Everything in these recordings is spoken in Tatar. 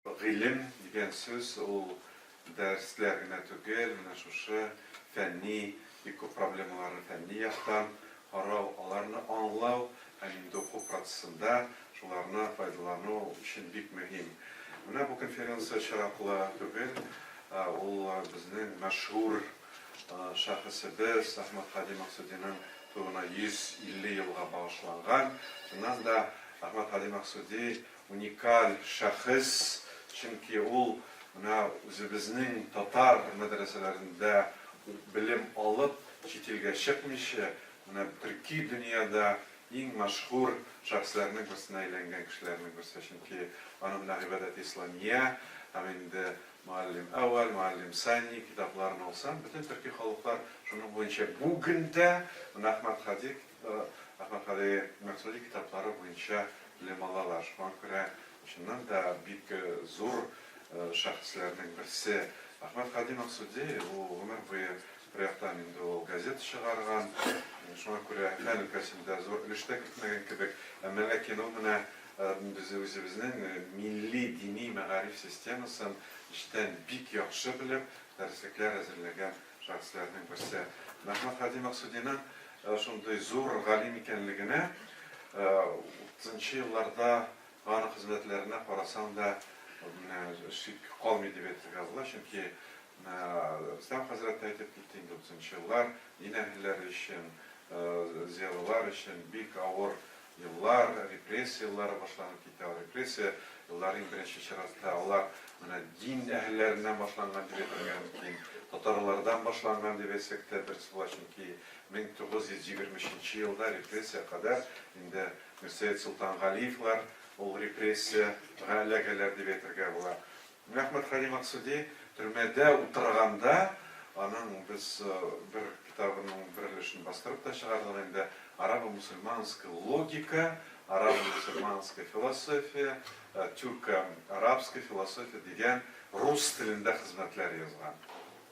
Гыйлем дигән сүз ул дәресләр генә түгел, менә шушы фәнни, бик күп проблемаларны фәнни яктан карау, аларны аңлау һәм инде уку процессында шуларны файдалану өчен бик мөһим. Менә бу конференция очраклы түгел, ул безнең мәшһүр шәхесебез Әхмәтһади Максудиның тууына 150 елга багышланган. Чыннан да, Әхмәтһади Максуди Уникаль шәхес, чөнки ул менә үзебезнең татар мәдрәсәләрендә ук белем алып, чит илгә чыкмыйча, менә төрки дөньяда иң мәшһүр шәхесләрнең берсенә әйләнгән кешеләрнең берсе, чөнки аның менә Гыйбадәте исламия һәм инде Мөгаллим әүвәл, Мөгаллим сани китапларын алсаң, бөтен төрки халыклар шуның буенча бүген дә менә Әхмәт Һади Әхмәтгали Мәкъсуди китаплары буенча белем алалар. Шуңа күрә, чыннан да, бик зур шәхесләрнең берсе. Әхмәтһади Максуди, ул гомер буе бер яктан инде ул газета чыгарган, шуңа күрә фән өлкәсендә зур өлеш тә кертмәгән кебек. Әмма ләкин ул менә без үзебезнең милли дини мәгариф системасын эчтән бик яхшы белеп, дәреслекләр әзерләгән шәхесләрнең берсе. Әхмәтһади Максудиның шундый зур галим икәнлегенә утызынчы елларда аның хезмәтләренә карасаң да менә шик калмый дип әйтергә була, чөнки Рөстәм хәзрәт тә әйтеп китте инде, утызынчы еллар дин әһелләре өчен, зыялылар өчен бик авыр Еллар, репрессия еллары башланып китә. Ул репрессия еллары иң беренче чиратта алар менә дин әһелләреннән башланган дип әйтергә мөмкин. Татарлардан башланган дип әйтсәк тә дөрес була, чөнки 1923 нче елда репрессия кадәр инде Мирсәет Солтангалиевлар ул репрессиягә эләгәләр дип әйтергә була. Менә Әхмәтгали Максуди төрмәдә утырганда, аның без бер китабының бер өлешен бастырып та чыгардык инде, Арабо-мусульманская логика, Арабо-мусульманская философия, Тюрко-арабская философия дигән рус телендә хезмәтләр язган.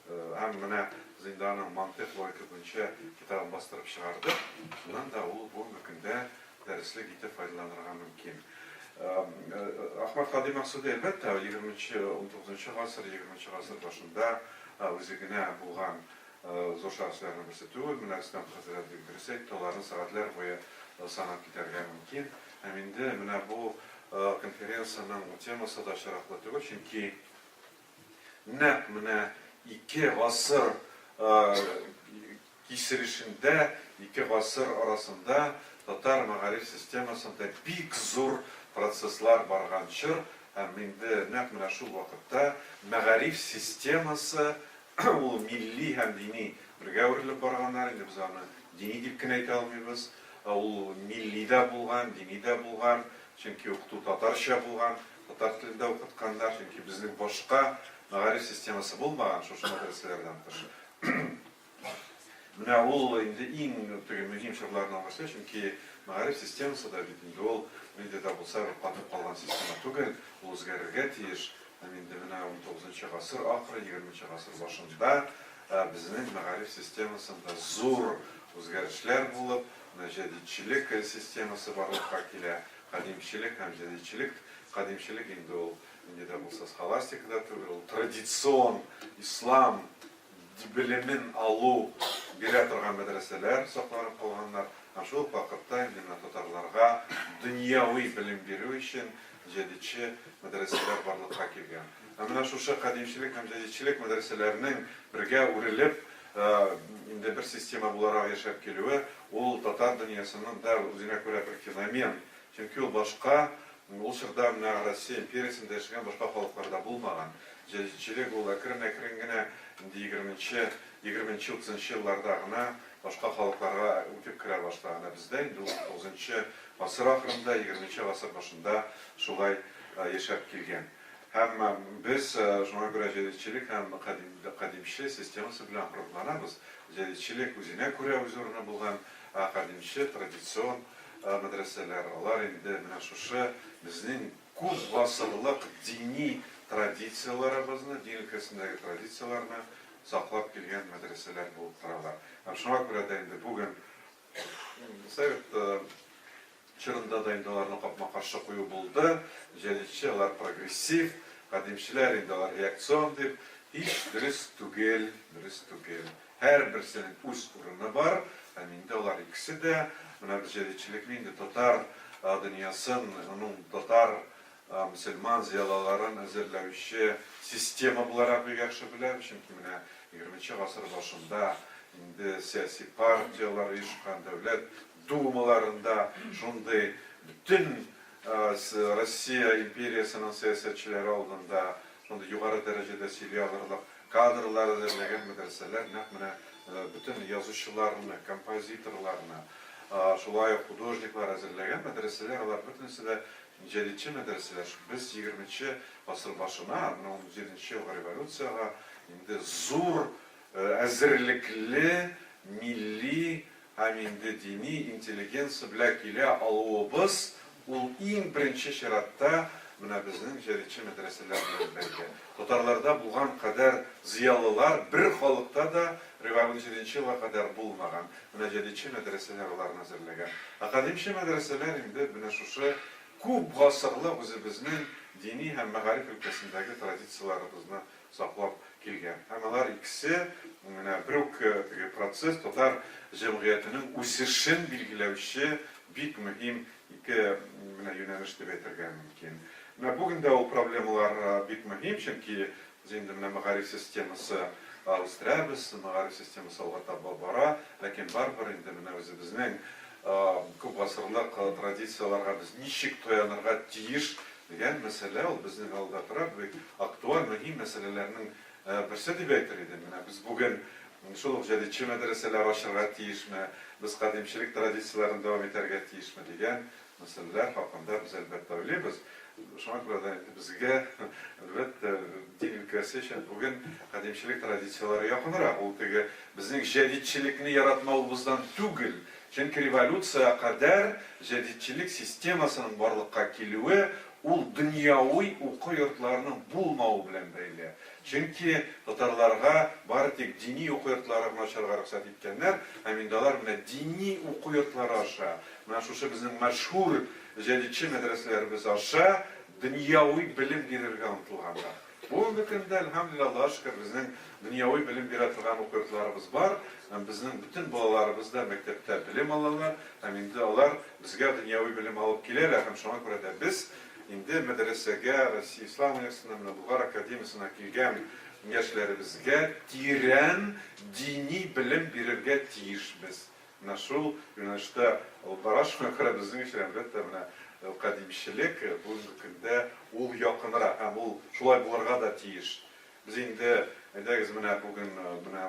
Һәм менә без инде аның мантыйк, логика буенча китабын бастырып чыгардык. Шуннан да ул бүгенге көндә дәреслек итеп файдаланырга мөмкин. Әхмәт Һади Максуди, әлбәттә, егерменче, унтугызынчы гасыр, егерменче гасыр башында үзе генә булган зур шәхесләрнең берсе түгел. Менә Рөстәм хәзрәт бик дөрес әйтте, аларны сәгатьләр буе санап китәргә мөмкин. Һәм инде менә бу конференциянең темасы да очраклы түгел, чөнки Нәкъ менә ике гасыр киселешендә, ике гасыр арасында татар мәгариф системасында бик зур процесслар барган чор һәм инде нәкъ менә шул вакытта мәгариф системасы ул милли һәм дини бергә үрелеп барганнар, инде без аны дини дип кенә әйтә алмыйбыз, ул милли дә булган, дини дә булган, чөнки укыту татарча булган. Татар телендә укытканнар, чөнки безнең башка мәгариф системасы булмаган шушы мәдрәсәләрдән тыш. Менә ул инде иң теге мөһим чорларның берсе, чөнки мәгариф системасы да бит инде ул нинди дә булса бер катып калган система түгел, ул үзгәрергә тиеш. Һәм инде менә унтугызынчы гасыр ахыры, егерменче гасыр башында безнең мәгариф системасында зур үзгәрешләр булып, менә җәдитчелек системасы барлыкка килә. Кадимчелек һәм җәдитчелек. Кадимчелек инде ул нинди дә булса схоластика да түгел, ул традицион ислам белемен алу бирә торган мәдрәсәләр сакланып калганнар. Һәм шул ук вакытта инде менә татарларга дөньяви белем бирү өчен җәдитче мәдрәсәләр барлыкка килгән. Һәм менә шушы кадимчелек һәм җәдитчелек мәдрәсәләренең бергә үрелеп, инде бер система буларак яшәп килүе, ул татар дөньясының да үзенә күрә бер феномен. Чөнки ул башка, ул чорда менә Россия империясендә яшәгән башка халыкларда булмаган. Җәдитчелек ул әкрен-әкрен генә инде егерменче, егерменче-утызынчы елларда гына башка халыкларга үтеп керә башлаган. Ә бездә инде ул унтугызынчы гасыр ахырында, егерменче гасыр башында шулай яшәп килгән. Һәм без шуңа күрә җәдитчелек һәм кадимче системасы белән горурланабыз. Җәдитчелек үзенә күрә үз урыны булган, ә кадимче, традицион мәдрәсәләр, алар инде менә шушы безнең күп гасырлык дини традицияләребезне, дин өлкәсендәге традицияләрне саклап килгән мәдрәсәләр булып торалар. Һәм шуңа күрә дә инде бүген Совет чорында да инде аларны капма-каршы кую булды. Җәдитче, алар прогрессив. Кадимчеләр инде алар реакцион дип, һич дөрес түгел, дөрес түгел. Һәрберсенең үз урыны бар, һәм инде алар икесе дә, менә без җәдитчелекне инде татар дөньясын, аның татар мөселман зыялаларын әзерләүче система буларак бик яхшы беләбез, чөнки менә егерменче гасыр башында инде сәяси партияләр оешкан, дәүләт думаларында шундый бөтен Россия империясенең сәясәтчеләре алдында шундый югары дәрәҗәдә сөйли алырлык кадрлар әзерләгән мәдрәсәләр нәкъ менә бөтен язучыларны, композиторларны, шулай ук художниклар әзерләгән мәдрәсәләр, алар бөтенесе дә җәдитче мәдрәсәләр. Без егерменче гасыр башына, менә унҗиденче елгы революциягә инде зур әзерлекле милли Һәм инде дини интеллигенция белә килә алуыбыз ул иң беренче чиратта менә безнең җәдитче мәдрәсәләр белән бәйле. Татарларда булган кадәр зыялылар бер халыкта да революциядәнче елга кадәр булмаган. Менә җәдитче мәдрәсәләр аларны әзерләгән. Ә кадимче мәдрәсәләр инде менә шушы күп гасырлык үзебезнең дини һәм мәгариф өлкәсендәге традицияләребезне саклап килгән. Һәм алар икесе менә бер үк теге процесс, татар җәмгыятенең үсешен билгеләүче бик мөһим ике менә юнәлеш дип әйтергә мөмкин. Менә бүген дә ул проблемалар бик мөһим, чөнки без инде менә мәгариф системасы үстерәбез, мәгариф системасы алга таба бара, ләкин барыбер инде менә үзебезнең күп гасырлык традицияләргә без ничек таянырга тиеш Дигән мәсьәлә ул безнең алда тора, бик актуаль, мөһим мәсьәләләрнең берсе дип әйтер идем. Менә без бүген шул ук җәдитче мәдрәсәләр ачырга тиешме, без кадимчелек традицияләрен дәвам итәргә тиешме дигән мәсьәләләр хакында без, әлбәттә, уйлыйбыз. Шуңа күрә дә инде безгә, әлбәттә, дин өлкәсе өчен бүген кадимчелек традицияләре якынрак. Ул теге безнең җәдитчелекне яратмавыбыздан түгел, Чөнки революциягә кадәр җәдитчелек системасының барлыкка килүе ул дөньяви уку йортларының булмавы белән бәйле. Чөнки татарларга бары тик дини уку йортлары гына ачарга рөхсәт иткәннәр, һәм инде алар менә дини уку йортлары аша, менә шушы безнең мәшһүр җәдитче мәдрәсәләребез аша дөньяви белем бирергә омтылганнар. Бүгенге көндә, әлхәмдүлилләһ, Аллага шөкер, безнең дөньяви белем бирә торган уку йортларыбыз бар. Һәм безнең бөтен балаларыбыз да мәктәптә белем алалар. Һәм инде алар безгә дөньяви белем алып киләләр. Һәм шуңа күрә дә без инде мәдрәсәгә, Россия Ислам университетына, менә Болгар академиясенә килгән яшьләребезгә тирән дини белем бирергә тиешбез. Менә шул юнәлештә алып бара. Шуңа күрә безнең өчен, әлбәттә, менә кадимчелек бүгенге көндә ул якынрак һәм ул шулай булырга да тиеш. Без инде, әйдәгез, менә бүген менә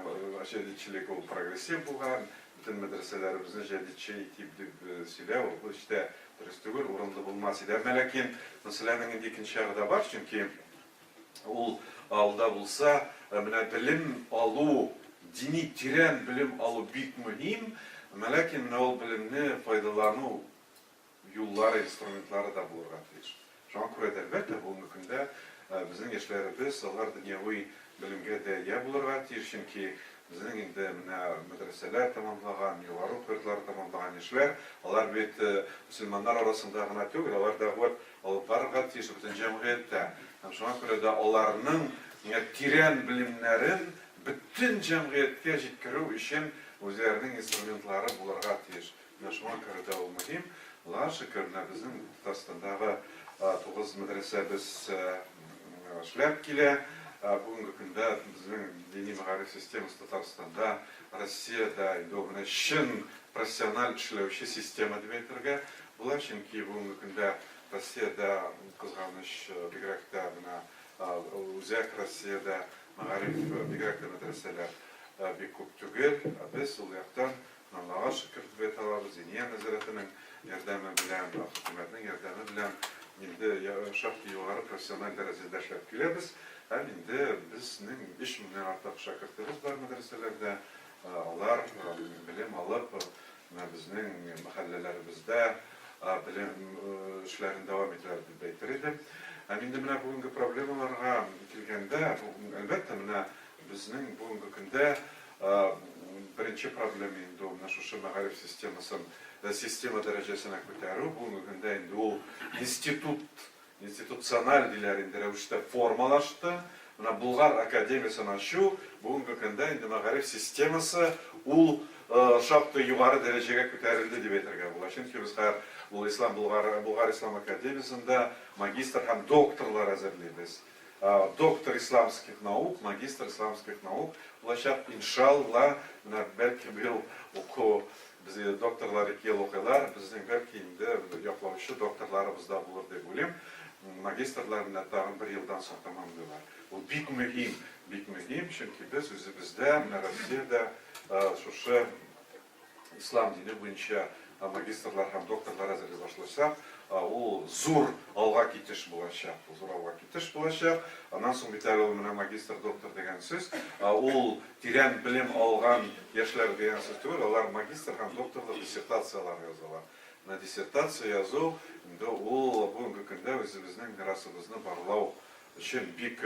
җәдитчелек ул прогрессив булган, бөтен мәдрәсәләребезне җәдитче итик дип сөйләү ул һич тә дөрес түгел, урынлы булмас иде. Әмма ләкин мәсьәләнең инде икенче ягы да бар, чөнки Ул алда булса, менә белем алу, дини тирән белем алу бик мөһим, әмма ләкин менә ул белемне файдалану юллары, инструментлары да булырга тиеш. Шуңа күрә дә, әлбәттә, бүгенге көндә безнең яшьләребез, алар дөньяви белемгә дә ия булырга тиеш, чөнки безнең инде менә мәдрәсәләр тәмамлаган, югары уку йортлары тәмамлаган яшьләр, алар бит мөселманнар арасында гына түгел, алар дәгъват алып барырга тиеш бөтен җәмгыятьтә. Һәм шуңа күрә дә аларның тирән белемнәрен бөтен җәмгыятькә җиткерү өчен үзләренең инструментлары булырга тиеш. Менә шуңа күрә дә ул мөһим. Аллага шөкер, менә безнең Татарстандагы тугыз мәдрәсәбез эшләп килә. Бүгенге көндә безнең дини мәгариф системасы Татарстанда, Россиядә инде ул менә чын профессиональ эшләүче система дип әйтергә була, чөнки бүгенге көндә Россиядә, кызганыч, бигрәк тә менә Үзәк Россиядә мәгариф, бигрәк тә мәдрәсәләр бик күп түгел. Ә без ул яктан, Аллага шөкер дип әйтә алабыз, Диния нәзарәтенең ярдәме белән, хөкүмәтнең ярдәме белән инде шактый югары профессиональ дәрәҗәдә эшләп киләбез. Һәм инде безнең өч меңнән артык шәкертебез бар мәдрәсәләрдә. Алар белем алып, Менә безнең мәхәлләләребездә белем эшләрен дәвам итәләр дип әйтер идем. Һәм инде менә бүгенге проблемаларга килгәндә, әлбәттә, менә безнең бүгенге көндә беренче проблема инде ул менә шушы мәгариф системасын система дәрәҗәсенә күтәрү. Бүгенге көндә инде ул институт. институциональ диләр инде рәвештә формалашты. Менә Болгар академиясен ачу бүгенге көндә инде мәгариф системасы ул шактый югары дәрәҗәгә күтәрелде дип әйтергә була. Чөнки без хәзер ул Ислам Болгар Болгар ислам академиясендә магистр һәм докторлар әзерлибез. Доктор исламских наук, магистр исламских наук булачак, иншалла, менә бәлки быел уку без докторлар 2 ел укыйлар, безнең бәлки инде яклаучы докторларыбыз да булыр дип уйлыйм. Магистрлар менә тагын бер елдан соң тәмамлыйлар. Ул бик мөһим, бик мөһим, чөнки без үзебездә, менә Россиядә шушы ислам дине буенча магистрлар һәм докторлар әзерли башласак, ул зур алга китеш булачак. Ул зур алга китеш булачак. Аннан соң бит әле ул менә магистр, доктор дигән сүз, ул тирән белем алган яшьләр дигән сүз түгел, алар магистр һәм докторлык диссертацияләр язалар. Менә диссертация язу инде ул бүгенге көндә үзебезнең мирасыбызны барлау өчен бик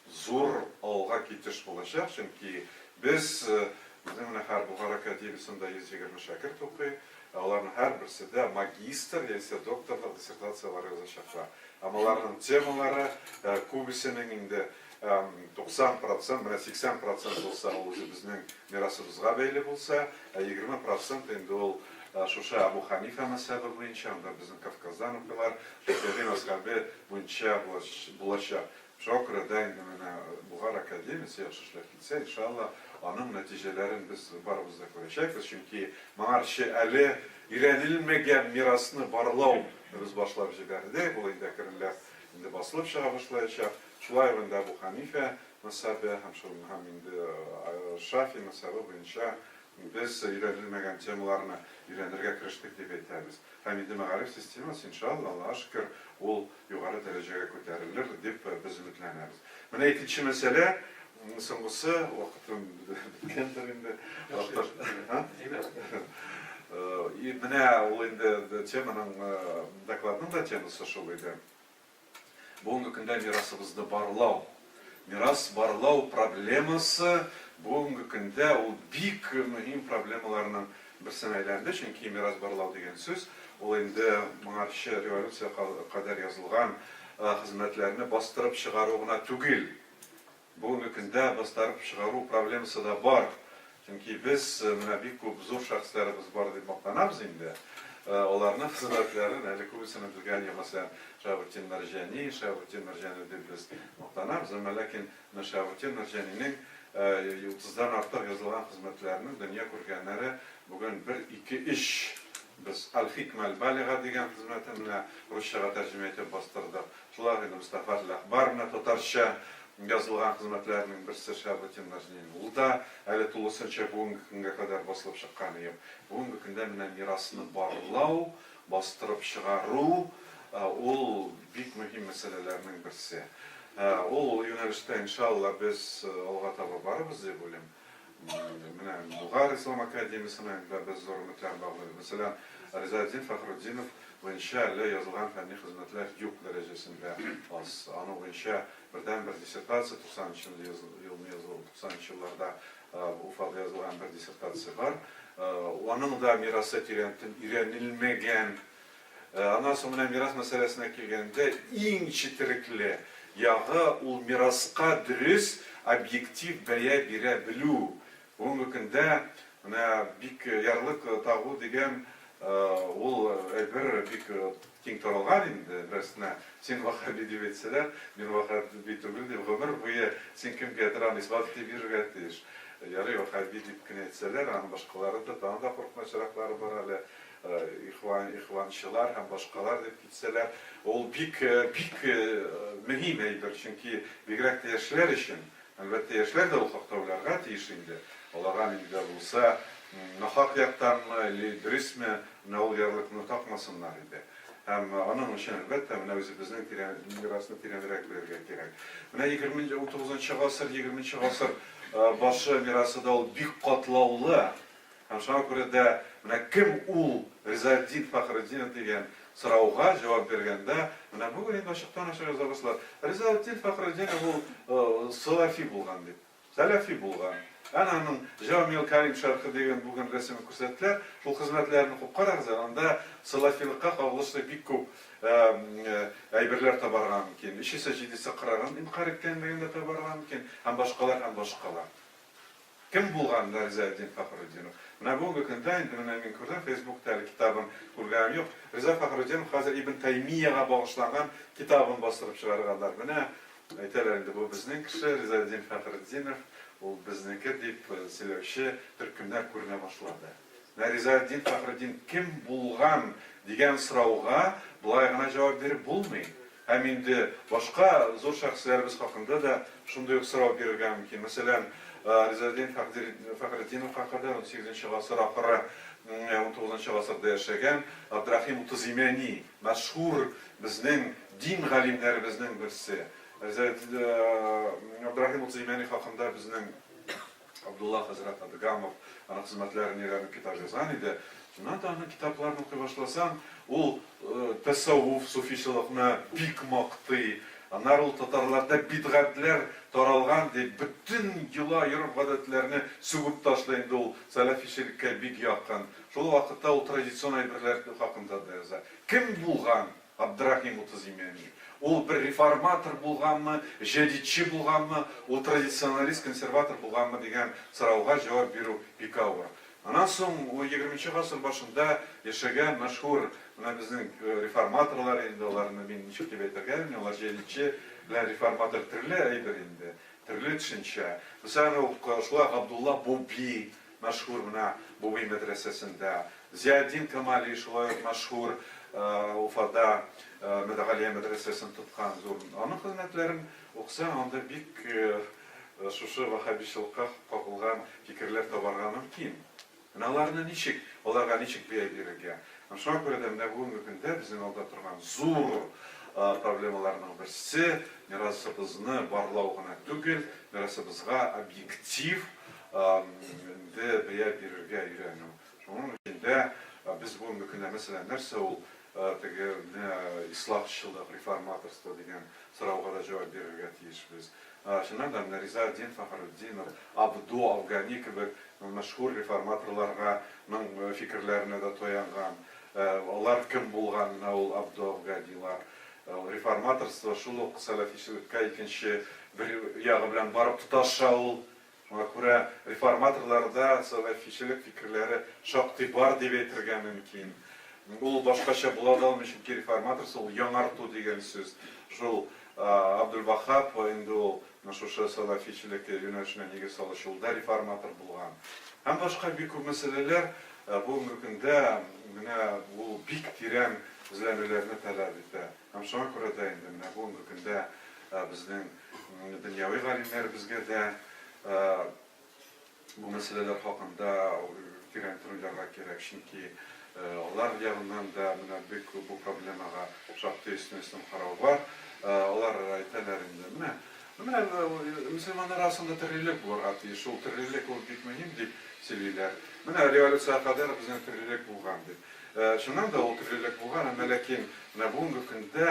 зур алга китеш булачак, чөнки без, безнең менә хәзер Болгар академиясендә 120 шәкерт укый, ә аларның һәрберсе дә магистр яисә докторлык диссертацияләре язачаклар. Һәм аларның темалары күбесенең инде 90 процент, менә 80 процент булса, ул үзебезнең мирасыбызга бәйле булса, ә 20 процент инде ул шушы Әбу Ханифа мәзһәбе буенча, анда безнең Кавказдан укыйлар, Шәфигый мәзһәбе буенча булачак. Шуңа күрә дә инде менә Болгар академиясе яхшы эшләп китсә, иншалла, аның нәтиҗәләрен без барыбыз да күрәчәкбез, чөнки моңарчы әле өйрәнелмәгән мирасны барлау без башлап җибәрдек, ул инде әкренләп инде басылып чыга башлаячак. Шулай ук инде Әбу Хәнифә мәзһәбе һәм шул һәм инде Шафи мәзһәбе буенча без өйрәнелмәгән темаларны өйрәнергә керештек дип әйтәбез. Һәм инде мәгариф системасы, иншалла, Аллага шөкер, ул югары дәрәҗәгә күтәрелер дип без өметләнәбез. Менә икенче мәсьәлә, соңгысы, вакытым беткәндер инде. Менә ул инде теманың, докладның да темасы шул иде. Бүгенге көндә мирасыбызны барлау. Мирас барлау проблемасы бүгенге көндә ул бик мөһим проблемаларның берсенә әйләнде, чөнки мирас барлау дигән сүз, ул инде моңарчы революция кадәр язылган хезмәтләрне бастырып чыгару гына түгел. Бүгенге көндә бастырып чыгару проблемасы да бар. Чөнки без менә бик күп зур шәхесләребез бар дип мактанабыз инде. Аларның хезмәтләрен әле күбесенең белгән юк. Мәсәлән, Шәһабетдин Мәрҗани, Шәһабетдин Мәрҗани дип без мактанабыз. Әмма ләкин менә Шәһабетдин Мәрҗанинең утыздан артык язылган хезмәтләренең дөнья күргәннәре бүген бер, ике, өч. Без Әл-Хикмә әл-Балига дигән хезмәтен менә русчага тәрҗемә итеп бастырдык. Шулай ук инде Мостафа Әл-Әхбар менә татарча язылган хезмәтләренең берсе Шиһабетдин Мәрҗанинең. Ул да әле тулысынча бүгенге көнгә кадәр басылып чыкканы юк. Бүгенге көндә менә мирасны барлау, бастырып чыгару, ул бик мөһим мәсьәләләрнең берсе. Ул юнәлештә, иншалла, без алга таба барырбыз дип уйлыйм. Менә Болгар ислам академиясенә дә без зур өметләр баглыйбыз. Мәсәлән, Ризаэтдин Фәхретдинов буенча әле язылган фәнни хезмәтләр юк дәрәҗәсендә аз. Аның буенча бердәнбер диссертация 90 нчы елны язылган, 90 нчы елларда Уфада язылган бер диссертация бар. Аның да мирасы тирәнтен өйрәнелмәгән. Аннан соң менә мирас мәсьәләсенә килгәндә, иң четерекле ягы ул мираска дөрес, объектив бәя бирә белү. Бүгенге көндә менә бик ярлык тагу дигән ул әйбер бик киң таралган инде. Берсенә син ваһһаби дип әйтсәләр, мин ваһһаби түгел дип гомер буе син кемгәдер аны исбат итеп йөрергә тиеш. Ярый, ваһһаби дип кенә әйтсәләр, аның башкалары да тагын да куркынычраклары бар әле. Ихван, ихванчылар һәм башкалар дип китсәләр, ул бик, бик мөһим әйбер, чөнки бигрәк тә яшьләр өчен, әлбәттә, яшьләр дә ул хакта уйларга тиеш инде, аларга нинди дә булса нахак яктанмы или дөресме, менә ул ярлыкны такмасыннар иде. Һәм аның өчен, әлбәттә, менә үзебезнең тирән, мирасны тирәнрәк белергә кирәк. Менә егерменче, унтугызынчы гасыр, егерменче гасыр башы мирасы да ул бик катлаулы. Һәм шуңа күрә дә менә кем ул Ризаэтдин Фәхретдинов дигән сорауга җавап биргәндә, менә бүген инде ачыктан-ачык яза башлар. Ризаэтдин Фәхретдинов ул салафи булган дип. Сәләфи булган. Әнә аның Җамил Кәрим шәрхе дигән бүген рәсемен күрсәттеләр. Шул хезмәтләрен укып карагыз әле, анда сәләфилыкка кагылышлы бик күп әйберләр табарга мөмкин. Өчесе, җидесе, кырыгын инкарь иткәнлеген дә табарга мөмкин һәм башкалар, һәм башкалар. Кем булган менә Ризаэддин Фәхретдинов? Менә бүгенге көндә инде менә мин күрдем, фейсбукта әле китабын күргәнем юк. Риза Фәхретдинов хәзер Ибн Тәймиягә багышланган китабын бастырып чыгарганнар. Менә әйтәләр инде, бу безнең кеше, Ризаэддин Фәхретдинов, ул безнеке дип сөйләүче төркемнәр күренә башлады. Менә Ризаэддин Фәхретдин кем булган дигән сорауга болай гына җавап биреп булмый. Һәм инде башка зур шәхесләребез хакында да шундый ук сорау бирергә мөмкин. Мәсәлән, Ризаэддин Фәхретдиновка кадәр, унсигезенче гасыр ахыры, унтугызынчы гасырда яшәгән Абдрахим Утыз-Имәни, мәшһүр безнең дин галимнәребезнең берсе. Абдрахим Утыз-Имәни хакында безнең Абдулла хәзрәт Адгамов аның хезмәтләрен өйрәнеп китап язган иде. Шуннан да аның китапларын укый башласаң, ул тәсәввуф, суфичылыкны бик мактый. Аннары ул татарларда бидгатьләр таралган дип, бөтен йола, йорф-гадәтләрне сүгеп ташлый инде ул сәләфичелеккә бик якын. Шул вакытта ул традицион әйберләр хакында да яза. Кем булган Абдрахим 30 Имәни. Ул бер реформатор булганмы, җәдитче булганмы, ул традиционалист, консерватор булганмы дигән сорауга җавап бирү бик авыр. Аннан соң ул егерменче гасыр башында яшәгән мәшһүр менә безнең реформаторлар инде, аларны мин ничек дип әйтергә белмим, алар җәдитче белән реформатор төрле әйбер инде, төрле төшенчә. Мәсәлән, ул шулай Габдулла Буби, Мәшһүр менә Буби мәдрәсәсендә. Зиятдин Камали шулай ук мәшһүр Уфада Мәдәгалия мәдрәсәсен тоткан зур. Аның хезмәтләрен укысаң, анда бик шушы ваһһабичылыкка кагылган фикерләр табарга мөмкин. Менә аларны ничек, аларга ничек бәя бирергә? Һәм шуңа күрә дә менә бүгенге көндә безнең алда торган зур проблемаларның берсе, мирасыбызны барлау гына түгел, мирасыбызга объектив инде бәя бирергә өйрәнү. Шуның өчен дә без бүгенге көндә, мәсәлән, нәрсә ул теге менә ислахчылык, реформаторство дигән сорауга да җавап бирергә тиешбез. Чыннан да, менә Ризаэддин Фәхретдинов, Абдо Афгани кебек мәшһүр реформаторларга ның фикерләренә дә таянган. Алар кем булган, менә ул Абдо Афганилар. Реформаторство шул ук сәләфичелеккә икенче бер ягы белән барып тоташа ул. Шуңа күрә реформаторларда сәләфичелек фикерләре шактый бар дип әйтергә мөмкин. Ул башкача була да алмый, чөнки реформаторство ул яңарту дигән сүз. Шул Абдулвахаб инде ул менә шушы сәләфичелек юнәлешенә нигез салучы, ул да реформатор булган. Һәм башка бик күп мәсьәләләр бүгенге көндә менә ул бик тирән эзләнүләрне таләп итә. Һәм шуңа күрә дә инде менә бүгенге көндә безнең дөньяви галимнәребезгә дә бу мәсьәләләр хакында тирәнтен уйларга кирәк, чөнки алар ягыннан да менә бик бу проблемага шактый өстен-өстен карау бар. Алар әйтәләр инде, менә менә мөселманнар арасында төрлелек булырга тиеш, ул төрлелек ул бик мөһим дип сөйлиләр. Менә революциягә кадәр безнең төрлелек булган дип. Чыннан да ул төрлелек булган, әмма ләкин менә бүгенге көндә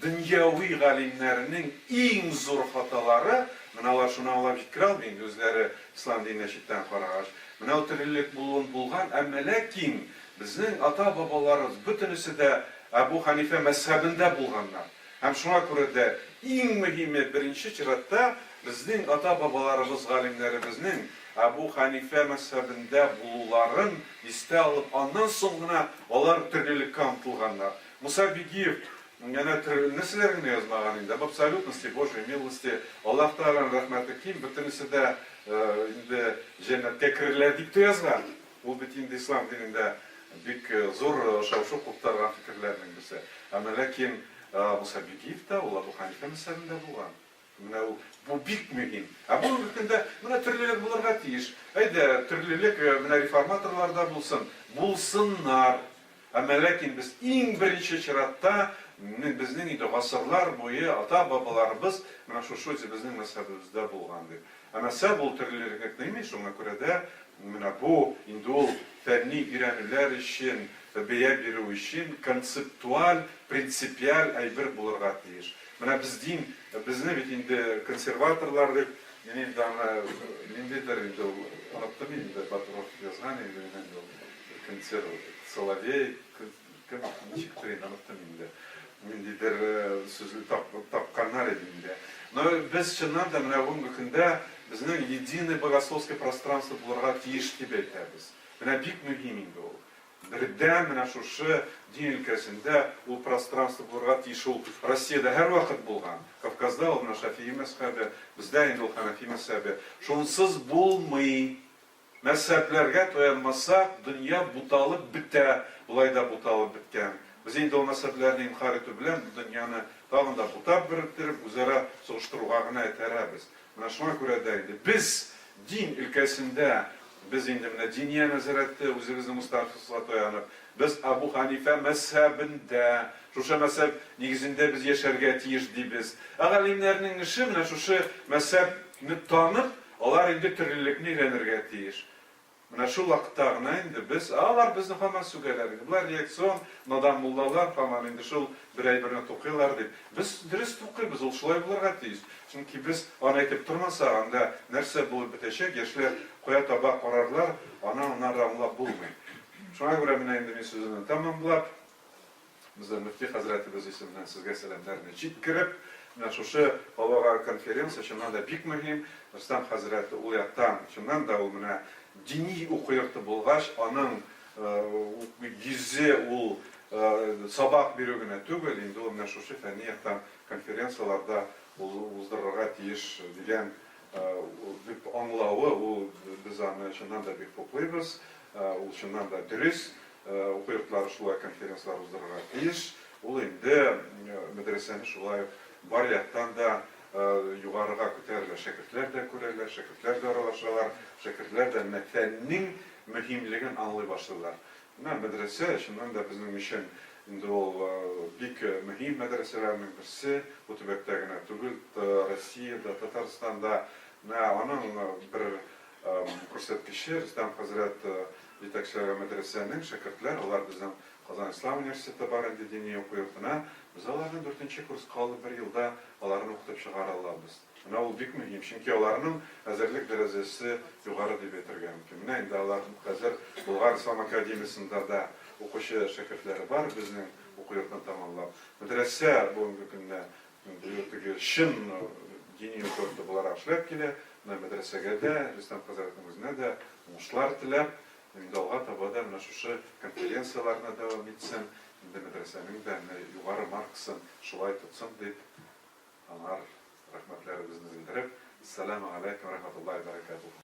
дөньяви галимнәрнең иң зур хаталары, менә алар шуны аңлап җиткерә алмый инде үзләре ислам диненә читтән карагач, менә ул төрлелек булуын булган, әмма ләкин безнең ата-бабаларыбыз бөтенесе дә Әбү Хәнифә мәзһәбендә булганнар. Һәм шуңа күрә дә иң мөһиме, беренче чиратта, безнең ата-бабаларыбыз, галимнәребезнең Әбү Хәнифә мәзһәбендә булуларын истә алып, аннан соң гына алар төрлелеккә омтылганнар. Муса Бигиев әнә төрле нәрсәләр генә язмаган инде, Об абсолютности Божьей милости, Аллаһ Тәгаләнең рәхмәте киң, бөтенесе дә инде җәннәткә керерләр дип тә язган. Ул бит инде ислам динендә бик зур шау-шу куптарган фикерләрнең берсе. Әмма ләкин Муса Бигиев та ул Әбу Хәнифә мәзһәбендә булган. Менә ул, бу бик мөһим. Ә бүгенге көндә менә төрлелек булырга тиеш. Әйдә, төрлелек менә реформаторларда булсын. Булсыннар. Әмма ләкин без иң беренче чиратта безнең инде гасырлар буе ата-бабаларыбыз менә шушы үзебезнең мәзһәбебездә булган дип. Ә мәзһәб ул төрлелекне тыймый, шуңа күрә дә менә бу инде ул фәнни өйрәнүләр өчен, бәя бирү өчен концептуаль, принципиаль әйбер булырга тиеш. Менә без дин, безне бит инде консерваторлар дип, мин инде аны ниндидер инде ул, оныттым инде, Батыров язган инде, мин инде ул консерв, Соловей, кем, ничектер инде, оныттым инде. Ниндидер сүзне тапканнар иде инде. Но без чыннан да менә бүгенге көндә безнең единое богословское пространство булырга тиеш дип әйтәбез. Менә бик мөһим инде ул. Бердәм менә шушы дин өлкәсендә ул пространство булырга тиеш. Ул Россиядә һәрвакыт булган. Кавказда ул менә Шәфигый мәзһәбе, бездә инде ул Хәнәфи мәзһәбе. Шунсыз булмый. Мәзһәбләргә таянмасак, дөнья буталып бетә, болай да буталып беткән. Без инде ул мәзһәбләрне инкарь итү белән бу дөньяны тагын да бутап бетереп, үзара сугыштыруга гына этәрәбез. Менә шуңа күрә дә инде без дин өлкәсендә, без инде менә Диния нәзарәте, үзебезнең уставыбызга таянып, без Әбу Хәнифә мәзһәбендә, шушы мәзһәб нигезендә без яшәргә тиеш дибез. Ә галимнәрнең эше менә шушы мәзһәбне танып, Алар инде төрлелекне өйрәнергә тиеш. Менә шул вакытта гына инде без, ә алар безне һаман сүгәләр инде, болар реакцион, надан муллалар, һаман инде шул бер әйберне тукыйлар дип. Без дөрес тукыйбыз, ул шулай булырга тиеш. Чөнки без аны әйтеп тормасак, анда нәрсә булып бетәчәк, яшьләр кая таба карарлар, аны аннары аңлап булмый. Шуңа күрә менә инде мин сүземне тәмамлап, Безнең мөфти хәзрәтебез исеменнән сезгә сәламнәрне җиткереп, менә шушы халыкара конференция чыннан да бик мөһим. Рөстәм хәзрәт ул яктан, чыннан да ул менә дини уку йорты булгач, аның йөзе ул сабак бирү генә түгел, инде ул менә шушы фәнни яктан конференцияләрдә уздырырга тиеш дигән дип аңлавы, ул без аны чыннан да бик хуплыйбыз, ул чыннан да дөрес. Уку йортлары шулай конференцияләр уздырырга тиеш. Ул инде мәдрәсәне шулай ук бар яктан да югарыга күтәрелә. Шәкертләр дә күрәләр, шәкертләр дә аралашалар, шәкертләр дә менә фәннең мөһимлеген аңлый башлыйлар. Менә мәдрәсә, чыннан да безнең өчен инде ул бик мөһим мәдрәсәләрнең берсе. Бу төбәктә генә түгел, Россиядә, Татарстанда. Менә аның бер күрсәткече, Рөстәм хәзрәт Җитәкчеләре мәдрәсәнең, шәкертләр, алар безнең Казан ислам университеты бар инде дини уку йортына, без аларны дүртенче курска алып бер елда аларны укытып чыгара алабыз. Менә ул бик мөһим, чөнки аларның әзерлек дәрәҗәсе югары дип әйтергә мөмкин. Менә инде алар хәзер Болгар ислам академиясендә дә укучы шәкертләре бар безнең уку йортын тәмамлап. Мәдрәсә бүгенге көндә Теге чын дини уку йорты буларак эшләп килә. Менә мәдрәсәгә дә, Рөстәм хәзрәтнең үзенә дә уңышлар теләп, инде алга таба да менә шушы конференцияләрне дәвам итсен, инде мәдрәсәнең дә менә югары маркасын шулай тотсын дип, аңар рәхмәтләребезне белдереп, Әссәламү галәйкүм вә рәхмәтуллаһи вә бәрәкәтүһ.